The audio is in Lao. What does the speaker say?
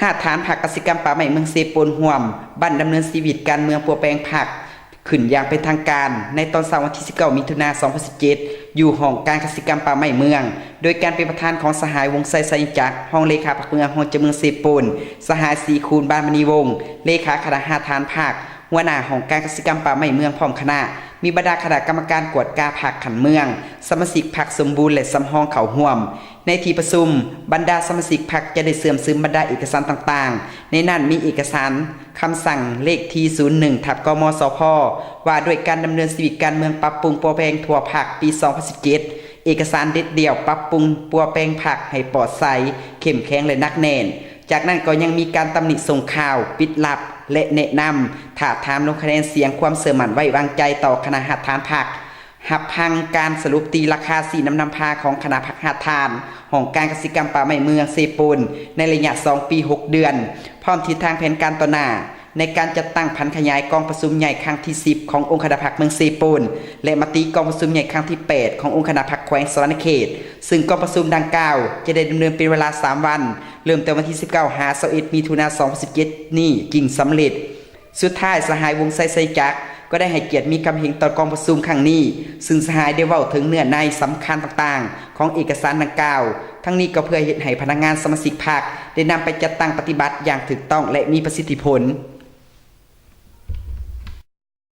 ຫາດຖານພັກກະສິກຳປ່າໄມ້ເມືອງເຊໂປນຮ່ວມ ບັ້ນດຳເນີນຊີວິດການເມືອງປົວແປງພັກ ຂຶ້ນຢ່າງເປັນທາງການ ໃນຕອນເຊົ້າວັນທີສິບເກົ້າ ມິຖຸນາ ສອງພັນສິບເຈັດ ຢູ່ຫ້ອງການກະສິກຳປ່າໄມ້ເມືອງ ໂດຍການເປັນປະທານຂອງສະຫາຍ ວົງໄຊ ໄຊຍະຈັກ ຮອງເລຂາພັກເມືອງ ຮອງເຈົ້າເມືອງເຊໂປນ, ສະຫາຍ ສີຄູນ ບານມະນີວົງ ເລຂາຄະນະຫາດຖານພັກ, ຫົວໜ້າຫ້ອງການກະສິກຳປ່າໄມ້ເມືອງ ພ້ອມຄະນະ, ມີບັນດາຄະນະກຳມະການກວດກາພັກຂັ້ນເມືອງ, ສະມາຊິກພັກສົມບູນ ແລະ ສຳຮອງເຂົ້າຮ່ວມ. ໃນທີ່ປະຊຸມ, ບັນດາສະມາຊິກພັກຈະໄດ້ເຊື່ອມຊຶມບັນດາເອກກະສານຕ່າງໆ, ໃນນັ້ນມີເອກະສານຄຳສັ່ງເລກທີ ສູນໜຶ່ງ ທັບ ກມສພ ວ່າດ້ວຍການດຳເນີນຊີວິດການເມືອງປັບປຸງປົວແປງທົ່ວພາກປີ ສອງພັນສິບເຈັດ, ເອກະສານເດັດດ່ຽວປັບປຸງປົວແປງພັກໃຫ້ປອດໃສ, ເຂັ້ມແຂງ ແລະ ໜັກແໜ້ນ. ຈາກນັ້ນກໍຍັງມີການຕຳໜິສົ່ງຂ່າວ, ປິດລັບ ແລະ ແນະນຳ, ທ້າບທາມລົງຄະແນນສຽງຄວາມເຊື່ອໝັ້ນໄວ້ວາງໃຈຕໍ່ຄະນະຮາກຖານພັກ, ຮັບຟັງການສະຫຼຸບຕີລາຄາຊີ້ນຳນຳພາຂອງຄະນະພັກຮາກຖານ ຫ້ອງການກະສິກຳປ່າໄມ້ເມືອງເຊໂປນ ໃນໄລຍະສອງປີຫົກເດືອນ, ພ້ອມທິດທາງແຜນການຕໍ່ໜ້າ ໃນການຈັດຕັ້ງຜັນຂະຫຍາຍກອງປະຊຸມໃຫຍ່ຄັ້ງທີສິບ ຂອງອົງຄະນະພັກເມືອງເຊໂປນ ແລະ ມະຕິກອງປະຊຸມໃຫຍ່ຄັ້ງທີແປດ ຂອງອົງຄະນະພັກແຂວງສະຫວັນນະເຂດ, ຊຶ່ງກອງປະຊຸມດັ່ງກ່າວຈະໄດ້ດຳເນີນເປັນເວລາສາມວັນ, ເລີ່ມແຕ່ວັນທີສິບເກົ້າ ຫາ ຊາວເອັດ ມິຖຸນາ ສອງພັນສິບເຈັດ ນີ້ຈຶ່ງສຳເລັດ. ສຸດທ້າຍ, ສະຫາຍ ວົງໄຊ ໄຊຍະຈັກ ກໍໄດ້ໃຫ້ກຽດມີຄຳເຫັນຕໍ່ກອງປະຊຸມຄັ້ງນີ້, ຊຶ່ງສະຫາຍໄດ້ເວົ້າເຖິງເນື້ອໃນສຳຄັນຕ່າງໆ ຂອງເອກະສານດັ່ງກ່າວ, ທັງນີ້ກໍເພື່ອເຮັດໃຫ້ພະນັກງານສະມາຊິກພັກໄດ້ນຳໄປຈັດຕັ້ງປະຕິບັດຢ່າງຖືກຕ້ອງ ແລະ ມີປະສິດທິຜົນ.